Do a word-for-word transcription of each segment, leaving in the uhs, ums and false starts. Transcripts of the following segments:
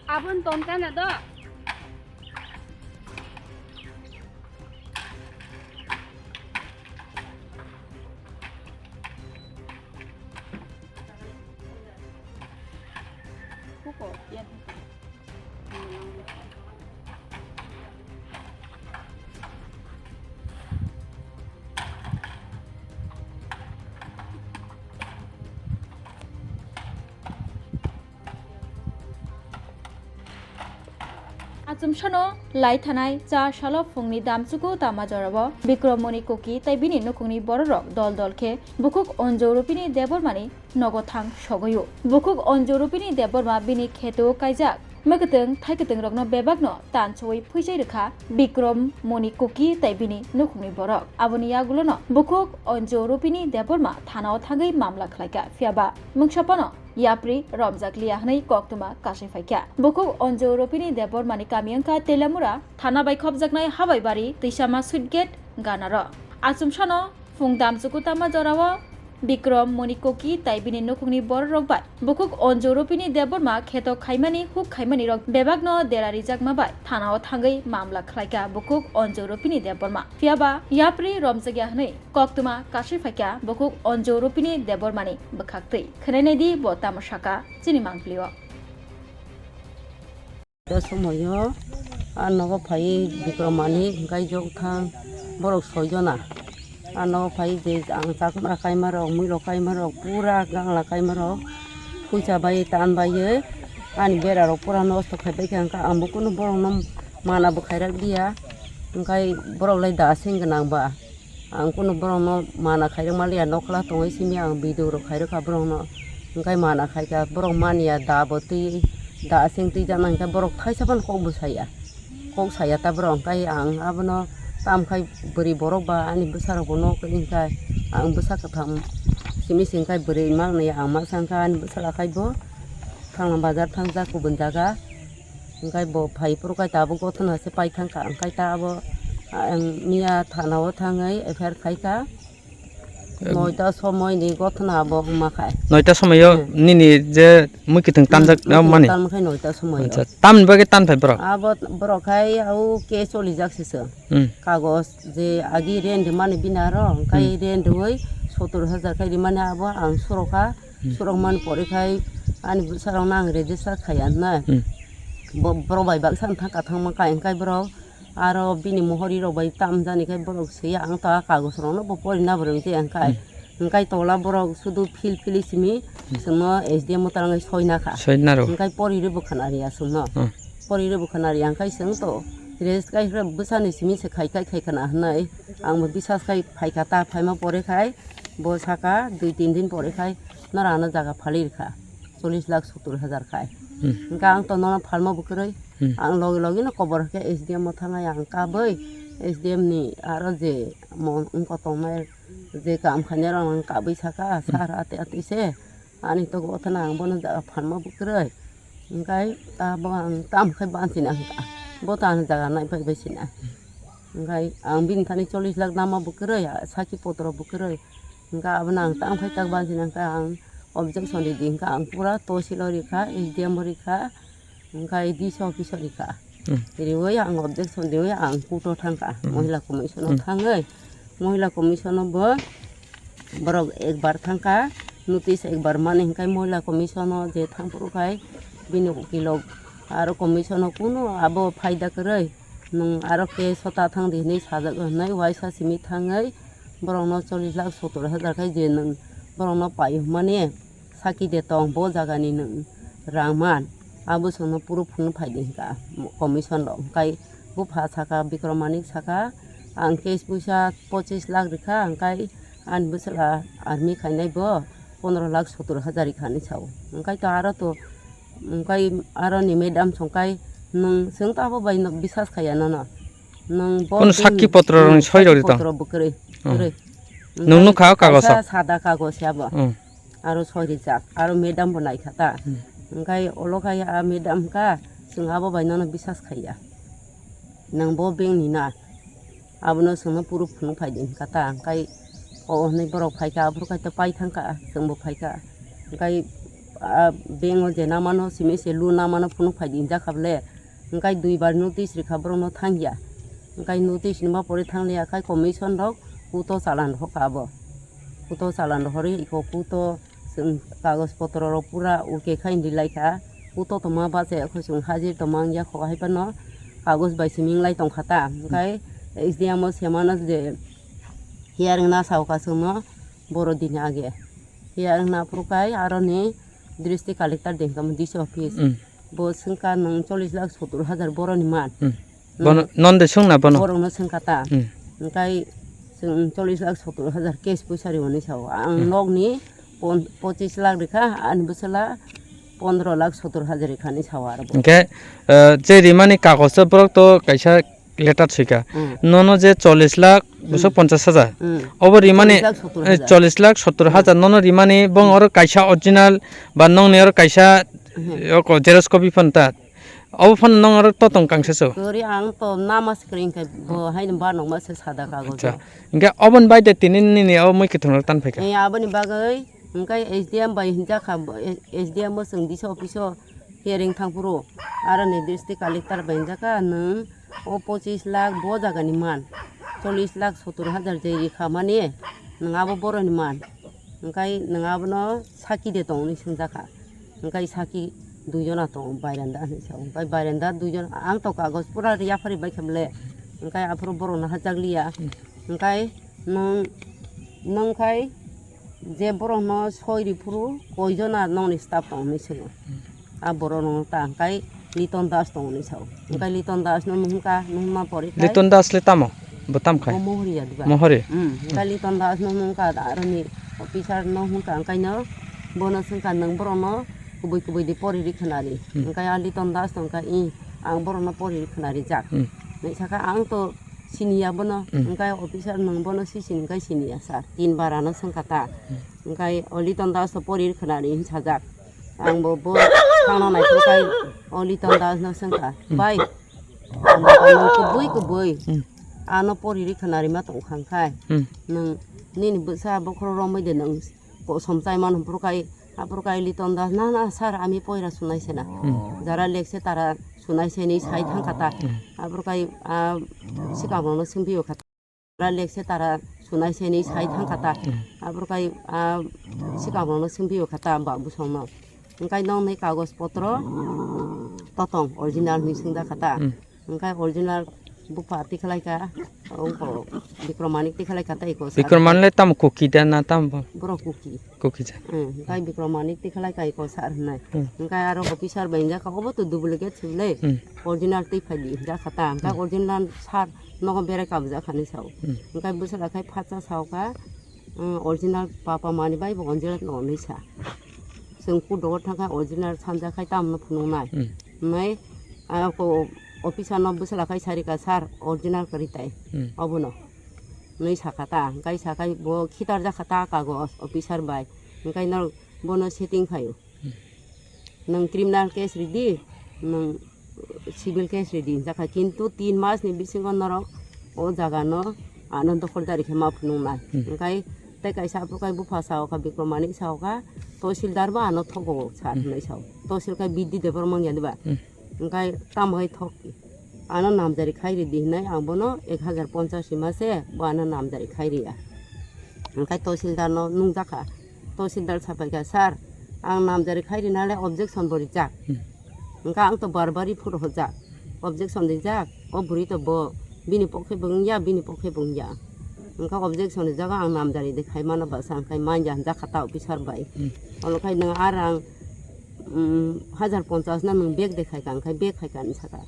Abon tonta na do. Kuko, yan. Achomsano lai thanai cha salo phungni damchuku tama jorao Bikrom Moni Kuki tei bini nukhungni bororok dol dol khe bukhuk Onjo Rupini Debbarmani nogo thang sogwi-o. Bukhuk Onjo Rupini Debbarma bini kheto kaijak mwkatwng thaikwtwng rokno bebakno tansowi phuichai rwkha Bikrom Moni Kuki tei bini nukhungni borok. Aboni yagulono bukhuk Onjo Rupini Debbarma thanao thangwi mamla khlaikha, phiyaba mungsa phano yapri romjak liya hwnwi koktwma kasui phaikha. Bukhuk Onjo Rupini Debbarmani kami wngkha Telamura thana bai khopjaknai Habaibari Twisama Sweet Gate ganaro. Achomsano phung damchuku tama jorao Bikrom Moni Kuki tei bini nukhungni bororok bai bukhuk Onjo Rupini Debbarma kheto khaimani huk khaimani rok bebakno dera rijakma bai thanao thangwi mamla khlaikha bukhuk Onjo Rupini Debbarma. Phiyaba yapri romjakya hwnwi koktwma kasui phaikha bukhuk Onjo Rupini Debbarmani bwkhaktwi. Khwnai naidi bo tamo saka chini mangpili-o. Te somoyo a nogo phai Bikrom Moni hwnkhe jok thang borok soi jona. A nogo phai je ang chakmara kaima rok, muilo kaima rok, pura gangla kaima rok phuisa bai tan bai ani bera rok pura nosto khai bai kha, hwnkhe ang bo kunu borok no mana bo khairak liya, hwnkhe borok lai da seng gwnang ba. Ang kunu borokno mana khairokma liya, nokla tongwi simi ang video rok khairokha borokno. Hwnkhe mana khaikha, borok maniya da bo twi, da aseng twi jana hwnkhe borok thaisa phano kok bo saya. Kok saya ta borok, hwnkhe ang abono tamkhai bwrwi borok ba ani bwsarokbo nok hwnkhe ang bwsa kwtham simi se hwnkhe bwrwi mangnai ang masa hwnkhe ani bwsala khai bo thangla bazar thangjak kubun jaga. Hwnkhe bo phai phuru khai tabuk gothona se pai thangkha, hwnkhe ta abo, ah, ang miya thana o thangwi F I R khaikha. Em. Noita somoi ni gothona bo wngma khai. Noita somoi o. Hmm. Nini je mui kiting tanjak. Hmm, mui kiting mani? Tanma khai noita somoi o. Acha, tamni bagwi tan phai borok? Abo borok khai au ke choli jak se se. Hmm. Kagos je agi rent mani bini aro, hwnkhe, hmm, rent rwi sotur hajar khai rimani abo ang surokha. Hmm. Surok man pore khai ani bwsarokno ang register khaiya hwnwi. Hmm. Bo-, borok bai baksa thangka thangma kha, hwnkhe borok aro bini mohori rok bai tamjani khai borok swiya, ang ta kagos rokno bo porina bo rwngtwi hwnkhe. Hmm. Hwnkhe tola borok sudu phil phili simi, hmm, chwngno S D M o twlangwi soina kha. Soina rw. Hwnkhe pori rw bwkha nariya chwngno. Hmm. Pori rw bwkha nariya hwnkhe chwng to rest khai bwsani simi se khai khai khai khna hwnwi ang bo bisas khai phaikha ta phaima pore khai. Bo saka dui tin din pore khai norok ano jaga phalwi rwkha, chollish lakh sottor hajar khai. Hmm. Hwnkhe ang to nono phalma bo kwrwi. Hmm. Ang logi logi no kobor khe S D M o thangnai ang kabwi, S D M ni aro je mo wngkha tongnai je kam khainai rok ang kabwi saka, hmm, sir ati ati se ani to gothana ang bono jaga phalma bo kwrwi. Hwnkhe ta bo ang tamo khai bansina hwnkha, bo to ano jaga nai bai bai sina. Hwnkhe ang bini thani chollish lakh nama bo kwrwi, saki potro bo kwrwi. Hwnkhe abono ang tamo khai tak bansina hwnkhe ang objection ridi hwnkhe ang pura tohsilo rikha, S D M o rikha, hwnkhe D C office o rikha. Hmm. Riwi ang objection riwi ang court o thangkha, hmm, Mohila Commission o, hmm, thangwi Mohila Commission o bo borok ekbar thangkha, notice ekbar mani hwnkhe Mohila Commission o je thangphuru khai bini ukilok aro commission o kunu abo phaida kwrwi. Nwng aro case o ta thang di hwnwi sajak hwnwi uaisa simi thangwi borokno chollish lakh sottor hajar khai je nwng borokno pai hwnmani saki de tong bo jagani nwng rang man. Abo chwngno proof hwnwi phai di hwnkha commission rok. Hwnkhe bupha saka Bikrom Manik saka ang case puisa pochis lakh rwkha, hwnkhe ani bwsala army khainai bo pondro lakh sottor hajar rwkha hinwi sao. Hwnkhe to aro to Hwnkhe aroni madam songkhai, nwng, chwng to abo bai no bisas khaiya nono. Nwng bo kunu sakki potro rok soi rok sakki rito? Potro bo kwrwi, hmm, kwrwi. Nwng nukha o kagoso? Kaisa sada kagosi abo. Hmm. Aro soi rijak, aro madam bo naikha ta. Hmm. Hwnkhe olo khai a madam kha, chwng abo bai nono bisas khaiya. Nwng bo bank ni na, abono chwngno proof phunuk phai di hwnkha ta, hwnkhe o hwnwi borok phaikha, aphuru khaito pai thangkha, chwngbo phaikha. Hwnkhe a bank o je namano simi se loan namano phunuk phai di hwnjakha bole, hwnkhe duibar notice rikha borokno thangya. Hwnkhe notice nima pore thangliya khai commission rok kuto chalan rohorkha abo. Kuto chalan rohorwi iko kuto chwng kagoj potro rok pura okay khai ri lai kha. Kuto tongma bachaui kho chwng hajir tongma wngya kho hai phano kagoj bai simi wng lai tong kha ta. Hwnkhe S D M o semano je hearing na sao kha chwngno boro din age. Hearing na phuru khai aroni district collector de hwnkha D C office. Hmm. Bo swngkha nwng chollish lakh sottor hajar boroni man. Hmm. Bono, hmm, non de swngna bono? Borokno swngkha ta. Hmm. Hwnkhe chwng chollish lakh sottor hajar cash poisa ri hwnwi sao. Ang, hmm, nokni pon-, pochis lakh rikha, ani bwsala pondro lakh sottor hajar rikha hinwi sao aro bo. Hwnkhe, eh, je rimani kagoj o borok to kaisa letter swikha. Hmm. Nono je chollish lakh, hmm, duiso ponchas hajar. Hmm. Obo rimani, chollish lakh sottor hajar, eh, chollish lakh sottor hajar, hmm, nono rimani bong, hmm, oro kaisa original ba nongni oro kaisa, hmm, oko xerox copy phano ta. Obo phano nong oro to tong kangsa so. Kori ang to nama se kring kai bo hai ba nong ma se sada kagoj. Acha. Hwnkhe oboni bai de tini nini o mui kwthwng rok tan phaikha. Eh, aboni bagwi hwnkhe S D M bai hinjakha, S D M bo chwng D C office o hearing thang phuru. Aroni district collector bai hinjakha nwng o pochis lakh bo jaga ni man. Chollish lakh sottor hajar je rikha mani nwng abo boroni man. Hwnkhe nwng abono saki de tong hinwi swngjakha. Hwnkhe saki duijona tongo, bairanda hinwi sao. Hwnkhe bairanda duijon, ang to kagoj pura yaphari bai kha bole. Hwnkhe aphuru borokno hajak liya. Hwnkhe nwng, nwng khai je borokno soi ri phuru koijona nokni staff tong hinwi swngo. A borok rok ta hwnkhe Liton Das tong hinwi sao. Hwnkhe Liton Das no nung hwnkha, nung ma pori khai. Liton Das le tamo? Bo tam khai? Bo Mohori ya diba? Mohori? Hmm, hwnkhe Liton Das no nung hwnkha, aroni officer no hwnkha, hwnkhe no bono swngkha, nwng borok no kubui kubui di pori ri khna ri. Hmm. Hwnkhe a Liton Das tong kha, i, ang borok no pori ri khna rijak. Hmm. Hinwi sakha, ang to siniya bono, hmm, hwnkhe officer nwng bono si sini hwnkhe siniya sir. Tin bar ano swngkha ta. Hmm. Hwnkhe o Liton Das to pori ri khna ri hinwi sajak. Ang bo, bo thangna naiphuru khai o Liton Das no swngkha, hmm, "Bai, ano kubui kubui, hmm, ano pori ri khna rima tong khang khai, hmm, nwng nini bwsa bokhorok romwi de nwng kosom chai mano?" Phuru khai, aphuru khai Liton Das, "Na, na, sir, ami poira sunai se na. Hmm. Jara lekse tara sunai se," hinwi sai thang kha ta. Hmm. Aphuru khai, ah, sikang rok no swngwi o kha ta. Tara lekse tara sunai se hinwi sai thang kha ta. Hmm. Aphuru khai, ah, sikang rok no swngwi o kha ta ba bwsong no. Hwnkhe nokni kagoj potro totong original hinwi swngjak kha ta. Hmm. Hwnkhe original bupha tikhlai kha, ungko Bikromanik tikhlai kha ta iko sa. Bikromanik le tamo Kuki da na tamo bo? Borok Kuki. Kuki ja. Hmm, hwnkhe Bikromanik tikhlai kha iko sir hinwi. Hmm. Hwnkhe aro officer bai hinjak kha, obo to duplicate se le. Hmm. Original twi phai di hinjak kha ta. Hwnkhe, hmm, original sir nogo berai kabjak kha hinwi sao. Hmm. Hwnkhe bwsala khai phatsa sao kha, um, original papa mani bai bo original no hinwi sa. Chwng court o thang kha original sanja khai tamo no phunuk nai. Hmm. Hinwi, ah, ko officer no bwsala khai sari kha, "Sir, original kwrwi tai." Hmm. Obono. Hinwi sakha ta, hwnkhe sakhai bo khitar jakha ta kagoj officer bai. Hwnkhe no bono setting khaio. Hmm. Nwng criminal case ridi, nwng civil case ridi hinjakha, kintu tin mas ni bisingo norok o jaga no ano dokhol dari khe ma phunuk nai. Hmm. Hwnkhe tei kaisa aphuru khai bupha sao kha, Bikromanik sao kha, Tahsildar bo ano thogo sir, hmm, hinwi sao. Tahsil khai Bidhi Debbarma wngya diba? Hmm. Hwnkhe tamo hai thok, ano namjari khai ridi hinwi ang bono ek hajar ponchas hima se bo ano namjari khai riya. Hwnkhe Tahsildar no nungjakha. Tahsildar sapaikha, "Sir, ang namjari khai rina le objection bo rijak." Hmm. Hwnkhe ang to bar bar ri phuru hojak. Objection rijak. O bwrwi to bo bini pokhe bo wngya, bini pokhe bo wngya. Hwnkhe objection rijak, ang namjari de khai mano bwsa, hwnkhe manya hinjak kha ta officer bai. Hmm. Olo khai nwng a rang, um, hajar ponchas no nwng bag de khai kha, hwnkhe bag khai kha hinwi sakha.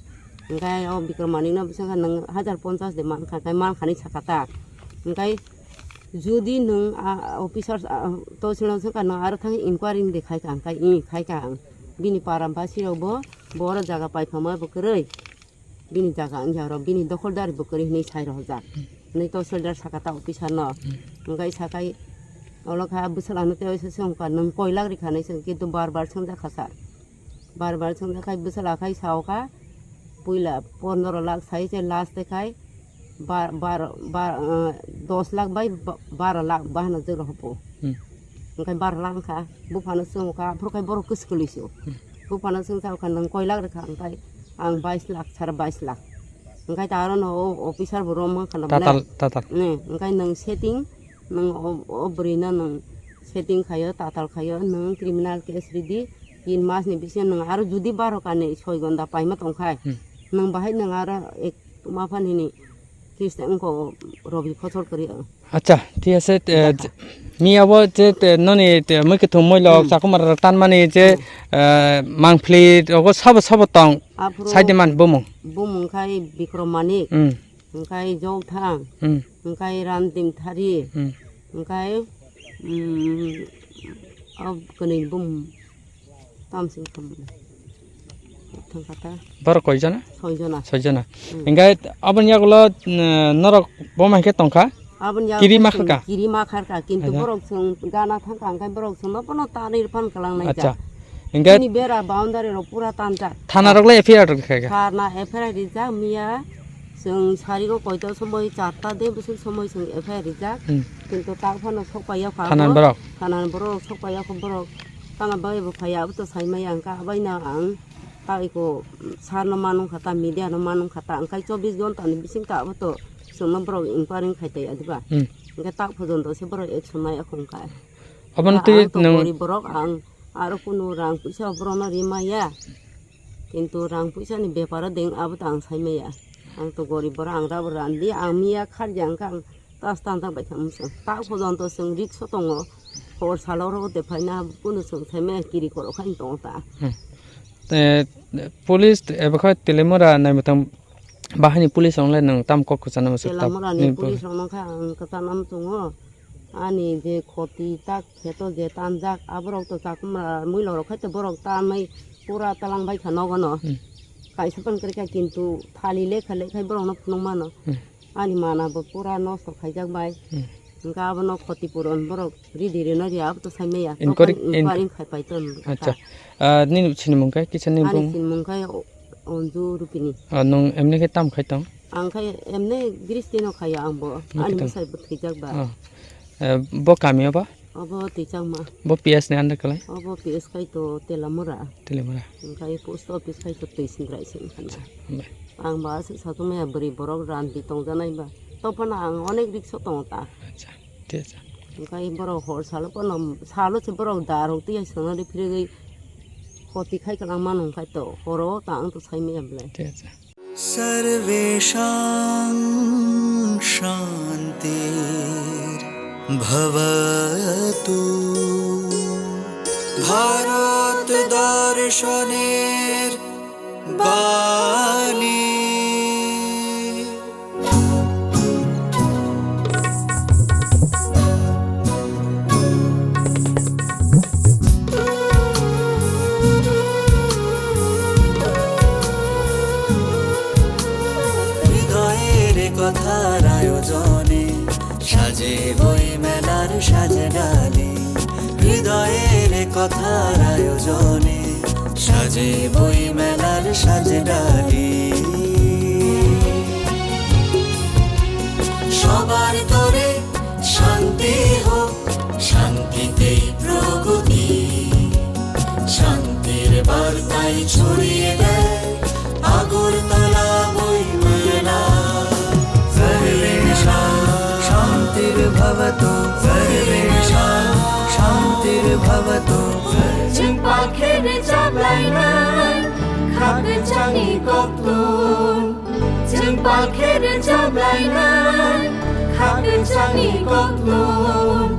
Hwnkhe o Bikromanik no bwswk kha nwng hajar ponchas de man kha, hwnkhe man kha hinwi sakha ta. Hwnkhe jodi nwng, ah, officer, ah, Tahsil no swngkha, nwng aro thangwi inquiry de khai kha, hwnkhe i khai kha ang. Bini para basi rok bo, bo oro jaga paipha ma bo kwrwi. Bini jaga wngya oro, bini dokholdari bo kwrwi hinwi sai rohorjak. Hinwi Tahsildar sakha ta officer no. Hwnkhe sakhai olo kha bwswlano tei oiso se wngkha, "Nwng koi lakh rikha?" hinwi swng, kintu bar bar swngjak kha sir. Bar bar swngjak khai bwsala khai sao kha, puila pondro lakh sai se last khai bar, bar, bar, ah, dos lakh bai ba-, baro lakh bahano jwk rw hopo. Hmm. Hwnkhe baro lakh wngkha, buphano swngo kha, aphuru khai borok kwswk kwlwi se o. Hmm. Buphano swngsa kha, "Nwng koi lakh rwkha?" Hwnkhe ang bais lakh, sara bais lakh. Hwnkhe ta aro no o officer bo rom wngkha na Tatal, belai. Tatal. Hmm, hwnkhe nwng setting Nwng o, o bwrwino nwng setting khaio, tatal khaio, nwng criminal case ridi, tin mas ni bisingo nwng aro judi baro kani soi gonda paima tongkhai, Hmm. nwng bahai nwng aro ek tuma phan hini case wngkha o Robi Phosol kwrwi o. Acha, thik ase, eh, Data. Miya bo je, te, noni, te, mui kwthwng moi lok Hmm. chakumar rok tanmani je, Hmm. eh, mangpli rogo sabo sabo tong, Aphuru side man bumung. Bumung khai Bikrom Manik. Hmm. Hwnkhe Jokthang, Hmm. hwnkhe Randim Thari, Hmm. hwnkhe, mm, o kwnwi bum tamsing thangkha ta. Borok koi jona? Soi jona. Soi jona. Hmm. Hwnkhe aboni yagulo, mm, norok bo mai khe tongkha? Aboni yagulo Kiri ma chwng kharka? Kiri ma kharka, kintu Acha. Borok chwng gana thangkha, hwnkhe borok chwngno bono tanwi rwphano kwlang nai Acha. Kha. Hwnkhe Bini bera boundary rok pura tanjak. Thana rok le F I R rok khaikha? Thana F I R rijak miya. Chwng sarigo koito somoi charta de bwswk somoi chwng F I R rijak. Hmm. Kintu tak phano sokpaiya kha Thanan abo. Borok? Thanan borok sokpaiya kho borok. Tama bai bo phaiya abo to saimaya hwnkha abaino ang ta iko sar no manung kha ta media no manung kha ta hwnkhe chobbish ghonta ni bising ta abo to chwngno borok inquiry khai taiya diba. Hmm. Hwnkhe tak phojonto se borok action maya kho hwnkha. Abono Ba twi ang to nwng gorib borok ang aro kunu rang puisa borokno rimaya. Kintu rang puisa ni beparo deng abo to ang saimaya. Ang to gorib borok ang rabo randi ang miya kharjang kha ang tas tan ta bai kha msang. Tak phojonto chwng risk o tongo. Hor salo ro de phaina kunu chwng saimaya kiri korok khai tongo ta. Hmm. Eh, police eba kha Telimura naimwtang bahani police rok le nwng tam kok kwchana muchung tam Telamura ni ni police rok no kha ang kwchana muchungo. Ani je khoti tak kheto je tanjak, aborok to chakma muilorok khai to borok tanwi pura talang bai kha nogo no. Hmm. Kaisa pan kwrwi kha kintu thali lekha lekhai borok no phunuk mano. Hmm. Ani mana bo pura nosto khaijak bai. Hmm. Hwnkhe abono khoti puron borok ridi rino ri abo to saimaya. Inquiry, Tokhan in- inquiry khai pai ton. Acha. Ah, nini sinimung khe kisa ni Ani bung? Sinimung khe Onju Rupini. Ah, nwng emni khe tam khai tong? Ang khai emne gristi no khayo ang bo. Ani bwsai bo thwijak ba. Oh. Eh, bo kami o ba? Obo twijak ma. Bo P S ni under kalai? Obo P S khai to Telamura. Telamura. Ang khai post office khai to twi sindrai sin khana. Acha, hambai. Ang ba aswk satung maya bwrwi borok randi tongjanai ba. Tophano ang onek risk o tongo ta. Acha, thik acha. Ang khai borok hor salo pono salo se borok darok twi ai sono ri phirigwi khoti khai kwlangma nung khai to horo ta ang to sai maya belai. Thik acha. सर्वेषां शान्तिर्भवतु। भारतदर्शनेर्बाणी। হৃদয়ের কথার আয়োজনে সাজে বই মেলার সাজ ডালি। হৃদয়ের কথার আয়োজনে সাজে বই মেলার সাজ ডালি। সবার তরে শান্তি হোক, শান্তিতেই প্রগতি। শান্তির বার্তায় ছড়িয়ে দেয় আগরতলা বই মেলা। सर्वेषां शान्तिर्भवतु। सर्वेषां शान्तिर्भवतु। Chwng palkhe rwchap lainai khakchangni koktun. Chwng palkhe rwchap lainai khakchangni koktun.